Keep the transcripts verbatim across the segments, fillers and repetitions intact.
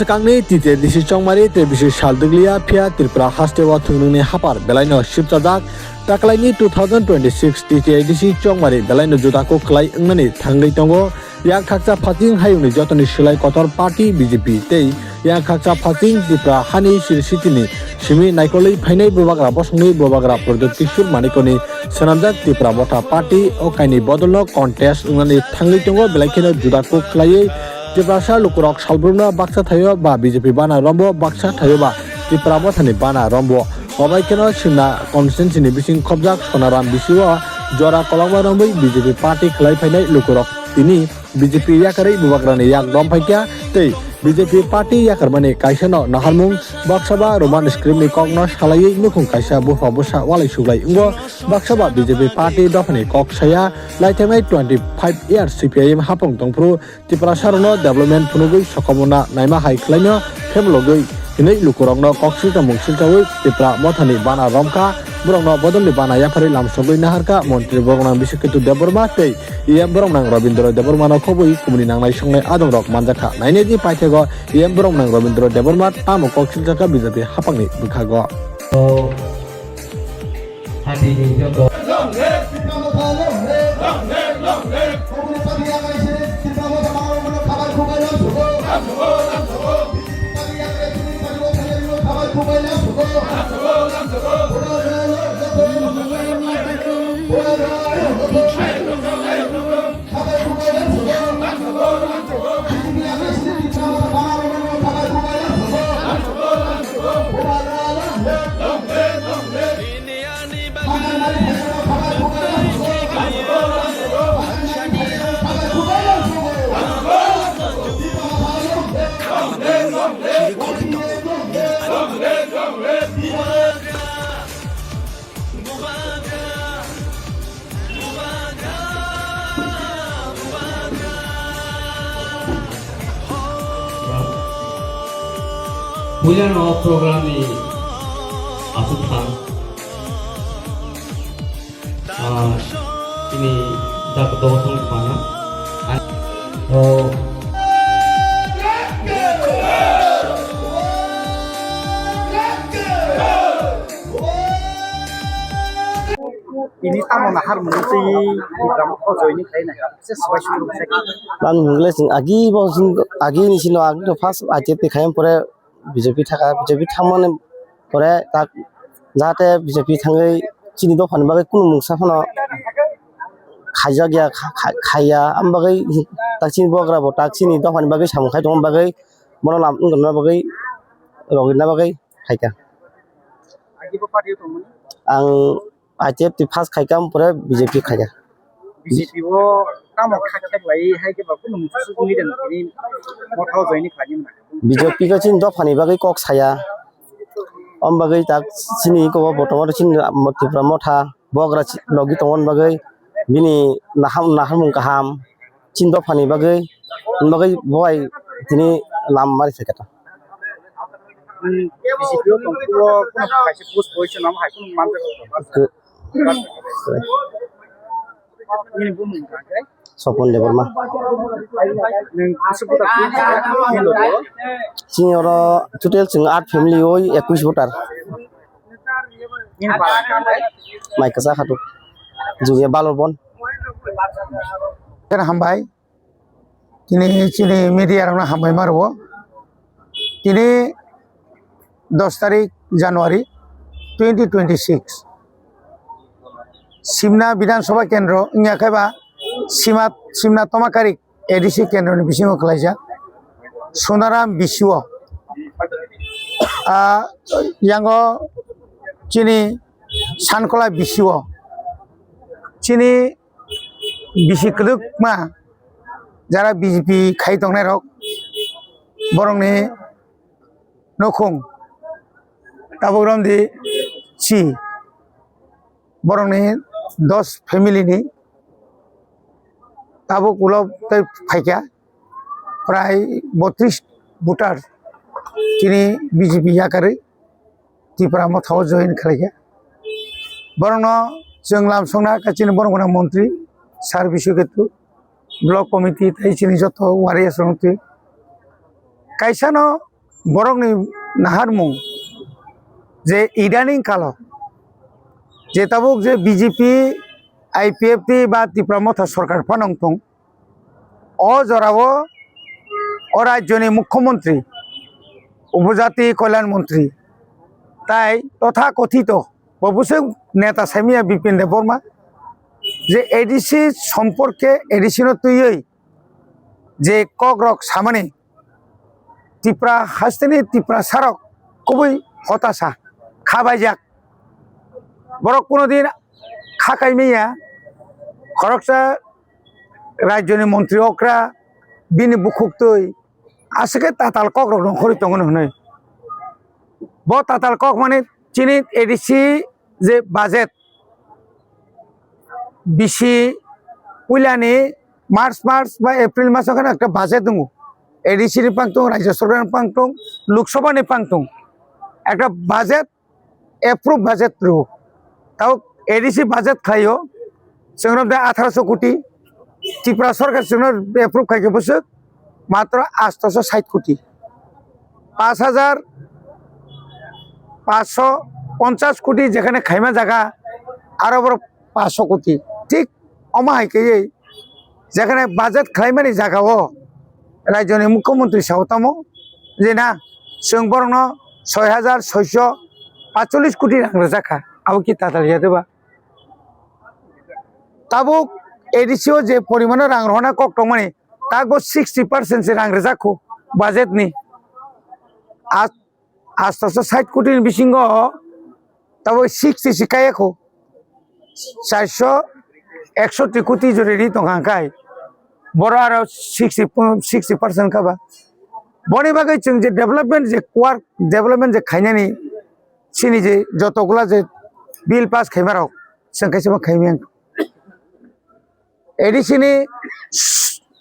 Swkangni T T A D C chongmari tei bisi sal dwgliya phiya Tripura hasteo thwngmungni haphar belaino sipchajak. Taklaini two thousand twenty-six T T A D C chongmari belaino juda kok kwlai wngnani thangwi tongo. Yang khaksa phasing hayungni jotoni swlai kotor party B J P tei yang khaksa phasing Tripura hani siri sitini simi naikolwi phainai bubagra bosongni bubagra Pradyot Kishore Manikoni swnamjak Tripura Motha Party o kaini bodolno contest wngnani thangwi tongo, belai kheno juda kok khlaiwi Tiprasa lukurok salbrumno baksa thaio ba B J P bana rombo, baksa thaio ba Tripura Mothani bana rombo. Obai kheno Simna constituency ni bising khobjak Sonaram B C o jora kolokma romwi B J P party khlai phainai lukurok tini B J P yakarwi bubagrani yak rom phaikha tei B J P party yakarmani kaisano naharmung, baksa ba Roman script ni kokno salaiwi nukhung kaisa bupha bwsa walai suglai wngo, baksa ba B J P party dophani kok saya laithangnai twenty five years C P I M hapung tongphuru Tiprasarokno development phunugwi sokomorna naima hai khlaino phemlogwi hinwi lukurokno kok silcha mung silchawi Tipra Mothani bana romkha, borokno bodolni bana yapharwi lamsogwi naharkha Montri Borgwnang Biswaketu Debbarma tei E M Boroknang Robindra Debbarmano khobwi kumuni nangnai songnai adongrok manjakha. Nainai di paithakgo E M Boroknang Robindra Debbarma tamo kok silchakha B J P haphangni bwkhago. Hati ni joto. Puilano program ni aswk thang, ah, chini dak dosong pana. Oh. Ini tamo nahar mwnwi twi Tipra Motha join khlai nai kha, se swbai sukuru bwsai kha. Ang hwnle chwng agi bo chwng agi ni sino ang to first I T F T khaiyang pore B J P thaka, B J P thangmani pore tak jahate B J P thangwi chini dophani bagwi kunu mungsa phano khaijak ya, kha-, kha-, khaiya, am bagwi tak chini bubagra bo tak chini dophani bagwi samung khai tongma bagwi bono lam wngna bagwi rogwina bagwi khaikha. Agi bo party o tongmani? Ang I T F T first khaikha, ampore B J P khaikha. B J P o tamo kha khe lai hai khe ba kunu musu sugwi dan kini Motha o join khlai ni. B J P khe chini dophani bagwi kok saya. Om bagwi tak chini iko bo botomo chini Tipra Motha bubagra logi tongmani bagwi bini naham nahamung kaham. Chini dophani bagwi, bagwi bo bai tini lam mari se kata. Hmm, B J P o tongphuru o kono kaisa post position namo hai kono manjak. Ke-, Nini bumung khe? Sopon Debbarma. Nwng bwswk voter twi kha, nini logo? Chini oro total chwng aat family oi ekwis voter. Nini para kha bai? Mai kwchak khatuk. Juge Balor bon. Hambai. Tini chini media rokno hambai ma rwo. Tini dos tarik January twenty twenty-six. Simna Bidhan Sabha Kendro wngya khe ba Sima, Simna Tomakarik A D C kendroni bisingo khlaijak Sonaram B C O. Ah, yango chini Sankola B C O. Chini bisi kwdwkma jara B J P khai tongnai rok, borokni nukhung tabuk romdi si, borokni dos family ni tabuk ulo tei phaikha prai botris voter chini B J P yakarwi Tipra Motha o join khlaikha. Borokno chwng lam songna kha chini borok gwnang montri Sir Biswaketu, block committee tei chini joto warriors rok twi. Kaisa no Borokni naharmung je idaning kalo je tabuk je B J P, I P F T ba Tipra Motha sorkar phano wng tong, o jorao o rajyoni mukhyamantri, upojati kalyan mantri tai totha kothito bo bwswk neta saimanya Bipin Debbarma je A D C somporke A D C no twiwi je kokrok samani Tipra hasteni Tiprasarok kubui hotasa khabaijak. Borok kuno din kha kaimaya, khoroksa rajyoni montri okra bini bukhuk twi aswk khe tatal kokrok nongkhorwi tongo hwnwi. Bo tatal kok mani chini A D C je budget bisi puilani March, March ba April maso kheno ekta budget tongo. A D C ni pang tong, Rajya Sarkar ni pang tong, Lok Sabha ni pang tong. Ekta budget, approve budget rw. Tao A D C budget khlaio, chwng romde atharo sho koti, Tripura Sarkar chwngno approve khaikhe bwswk matro asto sho sait koti. Panch hajar panch sho ponchas koti jekhane khaima jaga, aro borok panch sho koti. Thik omo hai khe jekhane budget khlaimani jaga o rajyoni mukhyamantri sao tamo je na chwng borokno soi hajar soisho patchollis koti rang rwjak kha, abo ki tatal ya de ba? Tabuk A D C o je porimano rang rohorna kok tongmani, ta bo sixty percent se rang rwjak kho budget ni. Ach-, asto sho sait koti ni bisingo tabo sixty se kaya kho, charsho eksoti koti jori ri tong kha kai, boro aro sixty, sixty percent kha ba. Boni bagwi chwng je development je work, development je khainani, chini je joto gula je bill pass khaima rok, chwng kaisa ma khaimaya. A D C ni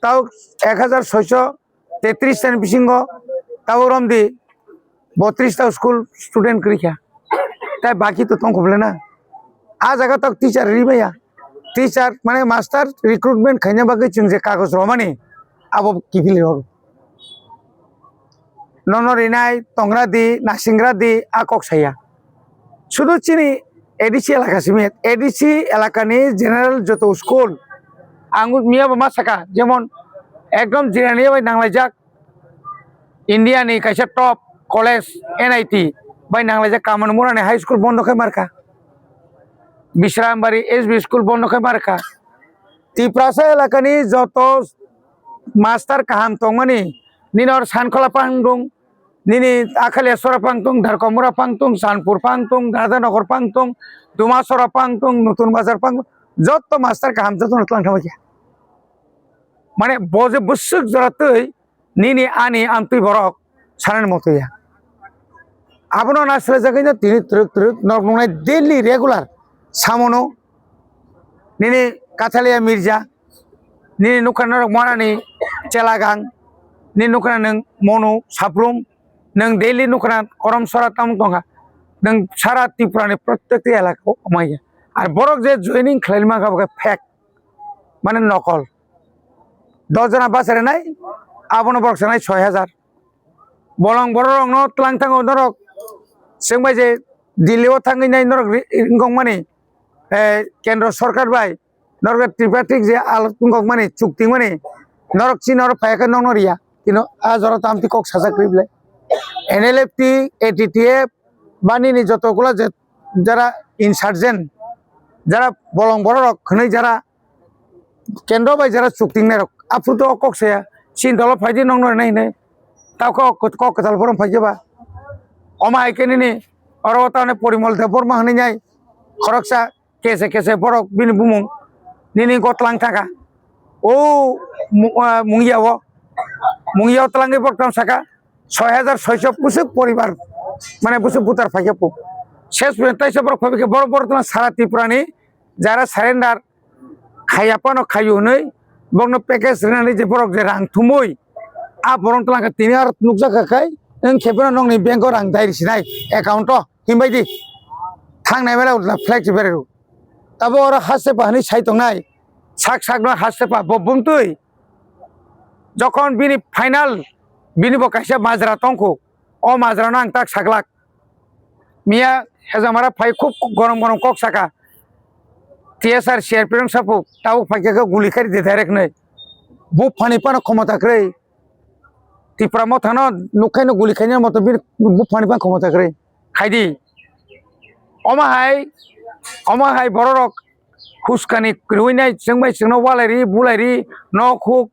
tao ek hajar soisho tetris tani bisingo tao romdi botris ta school student kwrwi kha. Tai baki to tongkho bole na. A jaga tok teacher ri maya. Teacher mane master recruitment khaina bagwi chwng je kagoj romani abo kiphilwi rw. Nono rinai, tongra di, nasingra di, a kok saya. Sudu chini A D C elaka simi, A D C elakani general joto school. Ang miya bo ma saka, jemon ekdom jirania bai nanglaijak India ni kaisa top college N I T bai nanglaijak Kamalmura ni high school bondo khai marka. Bishrambari S B school bondo khai marka. Tiprasa elakani joto master kaham tongmani, nini or Sankhola pangdung, nini Akhalia sora pangtung, Darkomura pangtung, Sanpur pangtung, Radhanagar pangtung, Dumasora pangtung, Nutun Bazar pangtung, jotto master kaham jotto no tlang thangma khe. Mane bo je bwswk jora twi nini ani amtwi borok sanani moto ya. Abono na selejagwi no tini twrwk twrwk nok nungnai daily regular samono nini Kathalia Mirza, nini nukha norok Morani Chelagang, nini nukha nwng Monu Saprum, nwng daily nukha Korom Sora tamung tongkha, nwng sara Tripura ni protekti elaka o maya. Ar borok je joining khlaima kha bo khe fake, mane nokol. Dos jona bachai rwnai, abono borok sanai soi hajar. Bolong borok rokno tlang thango norok, chwng bai je Delhi o thangwi nai norok ri-, wngkok mani, eh, kendro sorkar bai norok tripartite je al wngkok mani chukti mani norok chini oro phai khe nokno riya, kino a jora tamti kok sajak ribla. N L F T, A T T F, ba nini joto kula je jara insurgent, jara bolong borok rok hwnwi jara kendro bai jara chukting nai rok, aphuru to kok saya, chini dolo phai di nokno rinai hinwi, ta kok, kok kwtal borom phai khe ba. Omo hai khe nini oro ta hwnwi Porimol Debbarma hwnwi nai khoroksa kese kese borok bini bumung nini gotlang thaka. O mu-, ah, Mungia o, Mungia o twlangwi borok tamo saka, soi hajar soisho bwswk poribar, mane bwswk butar phai khe po. Ses pore taisa borok phai khe borok, borok tamo sara Tripura ni jara surrender khaiya phano khaio hwnwi borokno package rwnani je borok je rang thumwi a borok twlang kha tini aro nukjak kha khai wng khe bono nokni bank o rang dai rwsinai account o himbai di thangnai mela utla flight se berai rw. Abo oro haste pa hwnwi sai tongnai sak sak no haste pa bo bumtwi jokhon bini final bini bo kaisa majra tongkho O majra no ang tak saglak. Miya hejamara phai khub gorom gorom kok saka. T S R C R P rong sapu tabuk phaikha khe guli khaidi direct nai. Buphani phano khomota kwrwi. Tipra mothano nukhaino guli khaina moto bini buphani phano khomota kwrwi. Khaidi. Omo hai, omo hai bororok huskani kwrwinai chwngbai chwngno walairi bulairi nok huk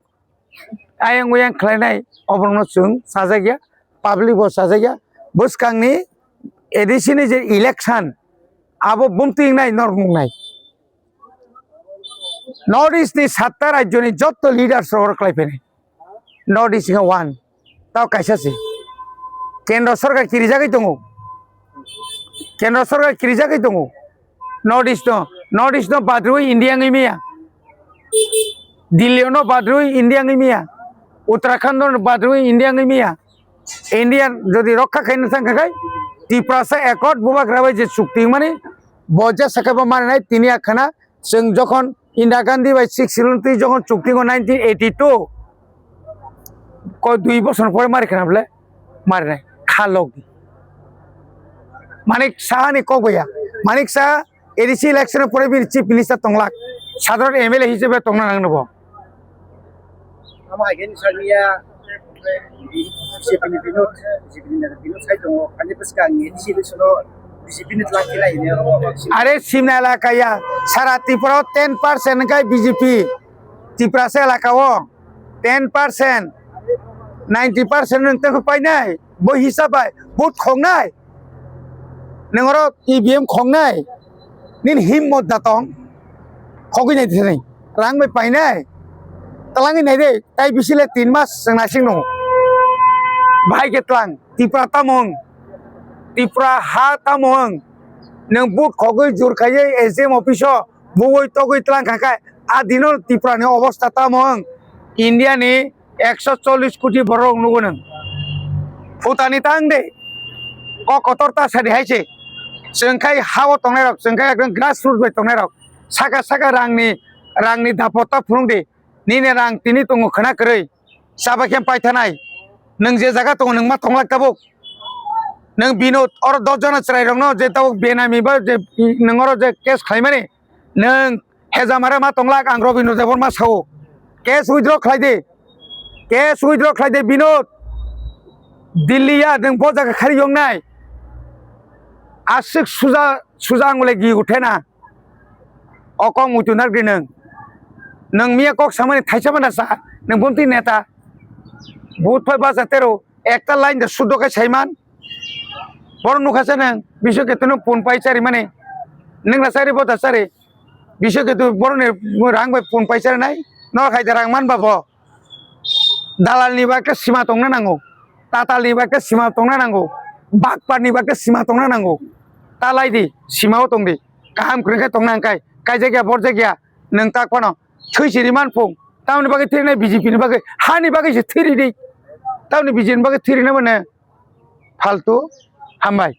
ayang uyang khlainai oborokno chwng chajakya, public bo chajakya. Bwskangni A D C ni je election abo bumtwi wngnai norok nuknai. North East ni satta rajyo ni jotto leaders rok oro kwlai phainai. North East wngkha one. Tao kaisa se. Kendro sorkar kirijagwi tongo. Kendro sorkar kirijagwi tongo. North East no, North East no badrwi India wngwi maya. Delhi no badrwi India wngwi maya. Uttarakhand no badrwi India wngwi maya. India jodi rokha khaina thang kha khai, Tiprasa Accord bubagra bai je chukti mani, bo je sakha bo mani nai tini akhana, chwng jokhon Indira Gandhi bai Sixth Schedule twi jokhon chukti o nineteen eighty-two, ko dui bosor pore mari khana bole, mari nai, kha log di. Manik Saha ni kok baya, Manik Saha A D C election pore bini chief minister tonglak, sadharon M L A hisabe tongna nang bo. Tamo hai khe ni sal niya, B J P ni Binod, B J P ni neta Binod sai tongo, ani bwskang ni A D C election o B J P ni twlang khe lai ni oro. Are simna elaka ya, sara Tripura o ten percent wngkha B J P, Tiprasa elaka o ten percent, ninety percent nwng tei painai, bo hisab bai vote khongnai. Nwng oro E V M khongnai, nini himmot da tong, khogwi nai thani, rang bai painai, twlangwi nai de, tai bisi le tin mas chwng naising nung. Bahai khe twlang, Tripura tamo wng, Tripura ha tamo wng, nwng vote khogwi jur khaiwi S D M office o bugwi togwi twlang kha khe, a dino Tripura ni obostha tamo wng, India ni ekso chollish koti borok nugo nwng. Phutani tang de. Kok kotor ta sadi hai se. Chwng khai ha o tongnai rok, chwng khai ekdom grassroot bai tongnai rok. Saka saka rangni, rangni dapot ta phunuk di. Nini rang tini tongo khwna kwrwi. Chaba khe paithanai. Nwng je jaga tongo nwng ma tonglak tabuk. Nwng Binod oro dos jona chwrai rokno je tabuk benami ba je nwng oro je case khlaimani. Nwng hejamare ma tonglak ang Robindra Debbarma sao. Case withdraw khlai di. Case withdraw khlai di Binod. Delhi ya nwng bo jaga khari yongnai. Aswk suja, suja angule gi uthena. O kok muitu narwgwi nwng. Nwng miya kok samani thaisa mana sa. Nwng bumtwi neta. Vote phai basa tero. Ekta line da sudo khe saiman. Borok nukha se nwng, bisu khe tunu pun pai chari mani. Nwng na chari bo da chari. Bisu khe tu borok ni rang bai pun pai chari nai. No khai da rang man ba bo. Dalal ni ba khe sima tongna nango. Tatal ni ba khe sima tongna nango. Bakpar ni ba khe sima tongna nango. Ta lai di, sima o tong di. Kaham kwrwng khe tongna hwn kai. Kaijak ya, borjak ya. Nwng tak phano. Thwi siri man phung. Tamoni bagwi thwi rinai B J P ni bagwi. Hani bagwi se thwi ri di. Tamoni B J P ni bagwi thwi rinai mane. Faltu. Hambai.